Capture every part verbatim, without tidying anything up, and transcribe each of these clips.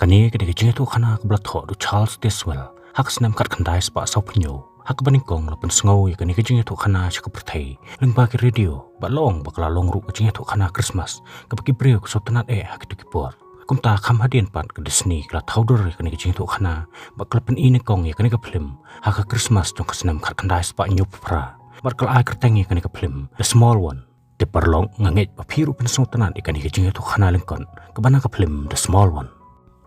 Kane ka dei ka jingïathuhkhana kaba la thoh da u Charles Tazewell ha ka snem khatkhyndai spah sawphew hynñiew. Ha kaba nyngkong la pynsngew ïa kane ka jingïathuhkhana sha ka pyrthei lyngba ki radio, bad la ong ba ka la long ruh ka jingïathuhkhana Krismas kaba ki briew ki sngewtynnad eh ha kito ki por. Kumta kham hadien pat ka Disney ka la thaw dur ïa kane ka jingïathuhkhana bad ka la pyni nyngkong ïa kane ka phlim ha ka Krismas jong ka snem khatkhyndai spah hynñiewphew phra. Bad ka la ai kyrteng ïa kane ka phlim The Small One. Te paralok, nga ngeit ba phi ruh phin sngewtynnad ïa kane ka jingïathuhkhana lyngkot kaba na ka phlim The Small One.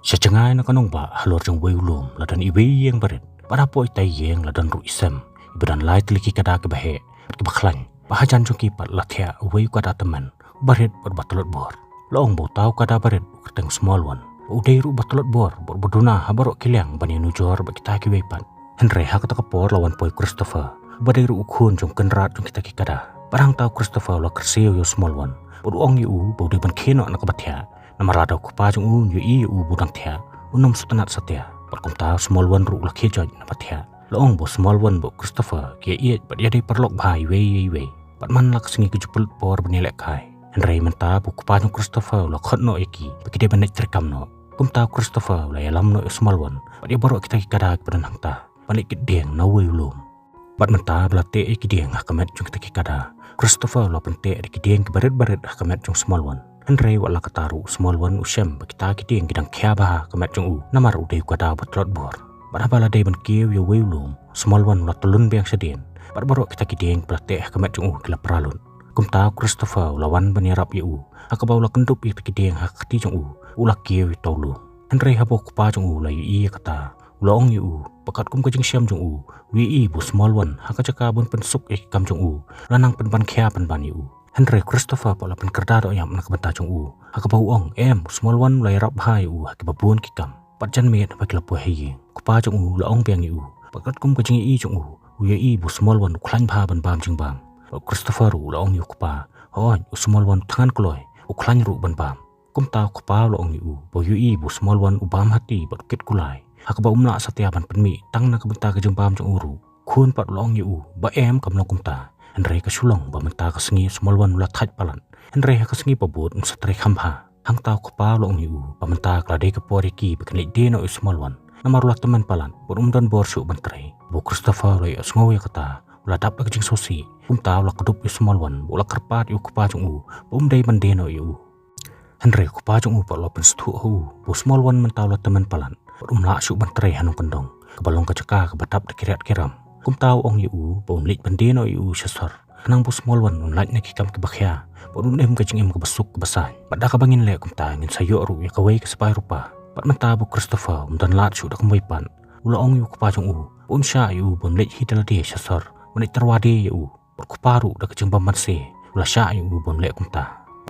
Sha jngai na ka nongbah halor jong uwei u lum la don iwei i ïing barit, bad hapoh ita i ïing la don ruh i sem iba don lai tylli ki kada kiba heh bad kiba khlaiñ, bad hajan jong ki pat la thiah uwei u kada tymmen uba rit bad uba tlot bor. La ong ba uta u kada barit u kyrteng Small One, u dei ruh uba tlot bor bad uba duna ha baroh ki liang ban ïanujor bad kita kiwei pat. Hynrei ha kata ka por la wan poi u Christopher, uba dei ruh u khun jong kynrad jong kita ki kada. Bad hangta u Christopher u la kyrsiew ïa u Small One bad u ong ïa u ba u dei ban khie noh na kaba thiah, namar lada u kpa jong u un ïohi ïa u ba u dang thiah, un ym sngewtynnad satia. Bad kumta u Small One ruh u la khie joit na ba thiah. La ong ba u Small One bad u Christopher ki ïaieit bad ïadei paralok bha iwei ïa iwei. Bad man la ka sngi ka ju pynlut por ban ïalehkai. Hynrei mynta ba u kpa jong u Christopher u la khot noh ïa ki ba ki dei ban leit treikam noh, kumta u Christopher u la ïalam noh ïa u Small One bad ïa baroh kita ki kada kiba don hangta ban leit kit dieng na uwei u lum. Bad mynta ba la teh ïa ki dieng ha ka met jong kita ki kada, u Christopher u la pynteh da ki dieng kiba rit barit ha ka met jong u Small One. Hynrei wat la katta ruh u Small One u shem ba kita ki dieng ki dang khia bha ha ka met jong u, namar u dei u kada uba tlot bor. Bad haba la dei ban kiew ïa uwei u lum, u Small One u la tyllun biang shadien, bad baroh kita ki dieng ba la teh ha ka met jong u ki la pra lut. Kumta u Christopher u la wan ban ïarap ïa u, ha kaba u la kyndup ïa kita ki dieng ha ka kti jong u, u la kiew ïa uta u lum. Hynrei haba u kpa jong u u la ïohi ïa kata, u la ong ïa u ba katkum ka jingshem jong u, u ïohi ba u Small One ha ka jaka ban pynsuk ïa ki kam jong u, u la nang pynban khia pynban ïa u. Hynrei u Christopher pat u la pynkyrda dohïap na ka bynta jong u, ha kaba u ong, em, u Small One u la ïarap bha ïa u ha kiba bun ki kam. Bad janmiet haba ki la poi ha ïing, u kpa jong u u la ong biang ïa u ba katkum ka jingïohi jong u, u ïohi ba u Small One u khlaiñ bha ban bam jingbam. Bad u Christopher ruh u la ong ïa u kpa, hooid, u Small One u thngan kloi, u khlaiñ ruh ban bam. Kumta u kpa u la ong ïa u ba u ïohi ba u Small One u bam hati bad u kit kulai, ha kaba um lah satia ban pynmih tang na ka bynta ka jingbam jong u ruh. U khun pat u la ong ïa u ba em, kam long kumta. Hynrei ka shu long ba mynta ka sngi u Small One u la thait palat, hynrei ha ka sngi ba bud un sa trei kham bha. Hangta u kpa u la ong ïa u ba mynta ka la dei ka por ïa ki ba kin leit die noh ïa u Small One, namar u la tymmen palat bad um don bor shuh ban trei. Ba u Christopher u la ïohsngew ïa kata, u la dap da ka jingsngewsih. Kumta u la kdup ïa u Small One bad u la kyrpad ïa u kpa jong u ba um dei ban die noh ïa u. Hynrei u kpa jong u pat u la pynsngewthuh ha u ba u Small One mynta u la tymmen palat bad um lah shuh ban trei ha nongkyndong, kaba long ka jaka kaba dap da ki riat ki ram. Kumta u ong ïa u ba un leit ban die noh ïa u sha sor, khnang ba u Small One un lait na ki kam kiba khia bad un im ka jingim kaba suk kaba saiñ. Bad da kaba ngin leh kumta, ngin sa ïoh ruh ïa kawei ka sipai rupa. Bad mynta ba u Christopher um don lad shuh da kumwei pat, u la ong ïa u kpa jong u ba un shah ïa u ban leit hi da lade sha sor ban leit tyrwa die ïa u. Bad u kpa ruh da ka jingbymbanse u la shah ïa u ban leh kumta.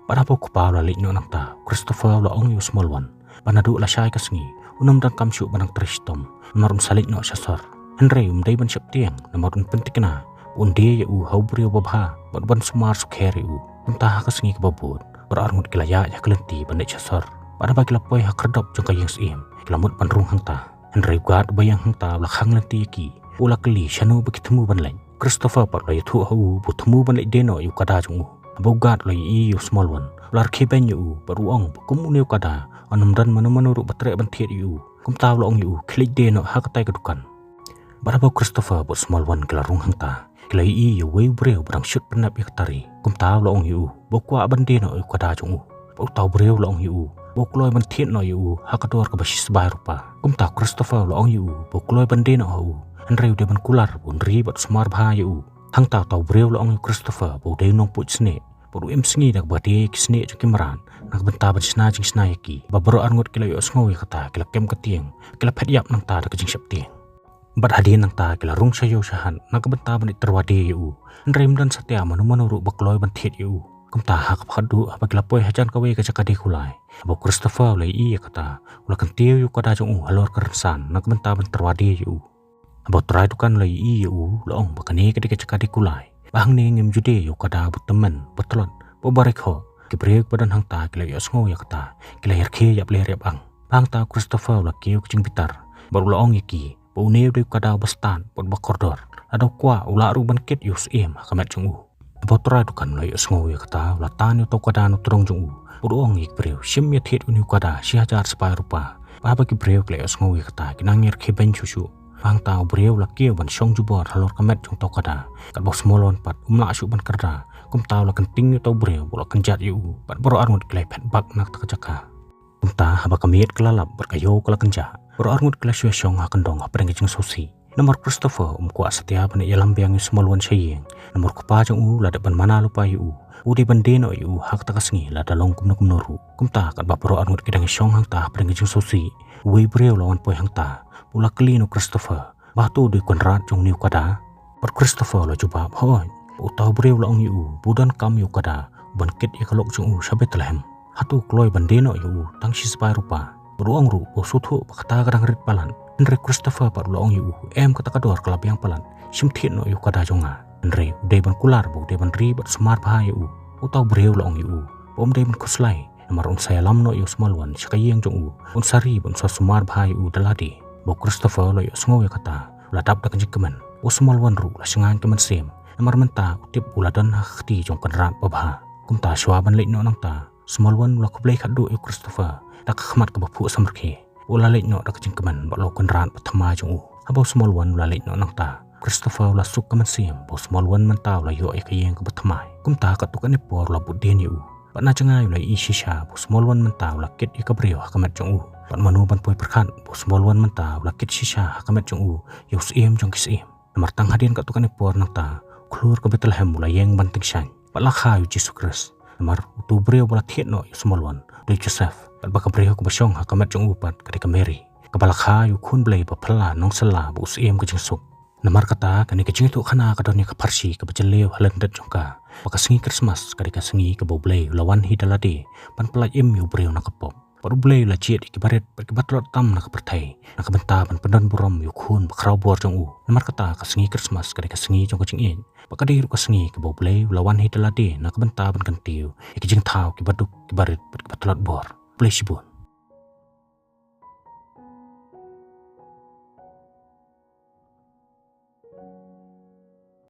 Bad haba u kpa u la leit noh nangta, u Christopher u la ong ïa u Small One ba naduh lashai ka sngi un ym donkam shuh ban nang trei shitom, namar un sa leit noh sha sor. Hynrei um dei ban sheptieng, namar un pynthikna ba un die ïa u ha u briew babha bad ban sumar sukher ïa u. Kumta ha ka sngi kaba bud, baroh arngut ki la ïaid ha ka lynti ban leit sha sor. Bad haba ki la poi ha khyrdop jong ka ïing syiem, ki la mut ban rung hangta. Hynrei u guard uba ïeng hangta u la khang lynti ïa ki, u la kylli shano ba ki thmu ban leit. Christopher pat u la ïathuh ha u ba u thmu ban leit die noh ïa u kada jong u. Haba u guard u la ïohi ïa u Small One, u la rkhie beiñ ïa u bad u ong ba kum une u kada, un ym don mano mano ruh ba treh ban thied ïa u. Kumta u la ong ïa u, khie leit die noh ha katei ka dukan. Bad haba u Christopher bad u Small One ki la rung hangta, ki la ïohi ïa uwei u briew ba dang shut pynnep ïa ka tari. Kumta u la ong ïa u ba u kwah ban die noh ïa u kada jong u. Bad uta u briew u la ong ïa u ba u kloi ban thied noh ïa u ha ka dor kaba shi sbai rupa. Kumta u Christopher u la ong ïa u ba u kloi ban die noh ha u, hynrei u dei ban kular ba un ri bad sumar bha ïa u. Hangta uta u briew u la ong ïa u Christopher ba u dei u nongpuid snieh bad u im sngi da kaba die ïa ki snieh jong ki mrad na ka bynta ban shna jingshna ïa ki. Ba baroh arngut ki la ïohsngew ïa kata, ki la kem ka tieng, ki la phet ïap nangta da ka jingsheptieng. Bad hadien nangta ki la rung sha ïew sha hat na ka bynta ban leit tyrwa die ïa u. Hynrei ym don satia mano mano ruh ba kloi ban thied ïa u. Kumta ha kaba khatduh, haba ki la poi hajan kawei ka jaka die kulai, haba u Christopher u la ïohi ïa kata, u la kyntiew ïa u kada jong u halor ka rynsan na ka bynta ban tyrwa die ïa u. Haba u trai dukan u la ïohi ïa u, u la ong ba kane ka dei ka jaka die kulai, ba hangne ngim ju die ïa u kada uba tymmen, uba tlot, bad uba rikhoh. Ki briew kiba don hangta ki la ïohsngew ïa kata, ki la ïarkhie ïap ler ïap ang. Ba hangta u Christopher u la kiew ka jingbitar bad u la ong ïa ki ba une u dei u kada uba stad bad uba kordor. Lada u kwah, u lah ruh ban kit ïa u syiem ha ka met jong u. Haba u trai dukan u la ïohsngew ïa kata, u la tan ïa uta u kada na u tdong jong u bad u ong ïa ki briew, shim ïa thied une u kada shi hajar sipai rupa. Bad haba ki briew ki la ïohsngew ïa kata, ki nang ïa rkhie beiñ shuh shuh. Hangta u briew u la kiew ban shong jubor halor ka met jong uta u kada. Katba u Smallwan pat um lah shuh ban kyrda, kumta u la kynting ïa uta u briew, u la kynjat ïa u, bad baroh arngut ki la ïaphet bak na kata ka jaka. Kumta haba ka miet ka la lap bad ka ïew ka la kynjah, baroh arngut ki la shu ïashong ha kyndong hapdeng ka jingsngewsih. Namar u Christopher um kwah satia ban ïalam biang ïa u Smallwan sha ïing. Namar u kpa jong u u la dep ban mana lypa ïa u. U dei ban die noh ïa u ha kata ka sngi lada long kumno kumno ruh. Kumta katba baroh arngut ki dang ïashong hangta hapdeng ka jingsngewsih, uwei u briew u la wan poi hangta. U la kylli na u Christopher ba hato u dei u kynrad jong une u kada. Bad u Christopher u la jubab, hooid. Uta u briew u la ong ïa u ba u donkam ïa u kada ban kit ïa ka lok jong u sha Bethlehem. Hato u kloi ban die noh ïa u tang shi spah rupa? Bad u ong ruh ba u sngewthuh ba kata ka dang rit palat. Hynrei u Christopher pat u la ong ïa u, em, kata ka dor ka la biang palat. Shim thied noh ïa u kada jong nga. Hynrei u dei ban kular ba u dei ban ri bad sumar bha ïa u. Uta u briew u la ong ïa u ba um dei ban khuslai, namar un sa ïalam noh ïa u Smallwan sha ka ïing jong u. Un sa ri bad un sa sumar bha ïa u da lade. Haba u Christopher u la ïohsngew ïa kata, u la dap da ka jingkmen. U Smallwan ruh u la shngaiñ ka mynsiem, namar mynta u tip u la don ha ka kti jong u kynrad babha. Kumta shuwa ban leit noh nangta, u Smallwan u la khublei khatduh ïa u Christopher da ka khmat kaba phuh samrkhie. U la leit noh da ka jingkmen bad la u kynrad bathymmai jong u. Haba u Smallwan u la leit noh nangta, u Christopher u la suk ka mynsiem ba u Smallwan mynta u la ïoh ïa ka ïing kaba thymmai. Kumta katto katne por u la bud dien ïa u. Bad na jngai u la ïohi shisha ba u Smallwan mynta u la kit ïa ka briew ha ka met jong u. Bad mano ban poi pyrkhat ba u Smallwan mynta u la kit shisha ha ka met jong u ïa u Syiem jong ki syiem. Namar tang hadien katto katne por nangta, u khlur ka Bethlehem u la ïeng ban tyngshaiñ. Bad la kha ïa u Jisu Khrist. Namar uta u briew ba la thied noh ïa u Smallwan u dei u Joseph. Bad ba ka briew kaba shong ha ka met jong u pat ka dei ka Mary, kaba la kha ïa u Khun Blei ba phylla nongsylla bad u Syiem ka jingsuk. Namar kata, kane ka jingïathuhkhana ka don ïa ka pharshi kaba jylliew ha lyndet jong ka, ba ka sngi Christmas ka dei ka sngi kaba U Blei u la wan hi da lade ban pyllait im ïa u briew na ka pop. Bad U Blei u la jied ïa ki barit bad ki batlot tam na ka pyrthei na ka bynta ban pyndon burom ïa u Khun bakhraw bor jong u. Namar kata, ka sngi Christmas ka dei ka sngi jong ka jingïeit, bad ka dei ruh ka sngi kaba U Blei u la wan hi da lade na ka bynta ban kyntiew ïa ki jingthaw ki baduk, ki barit bad ki batlot bor. Khublei shibun.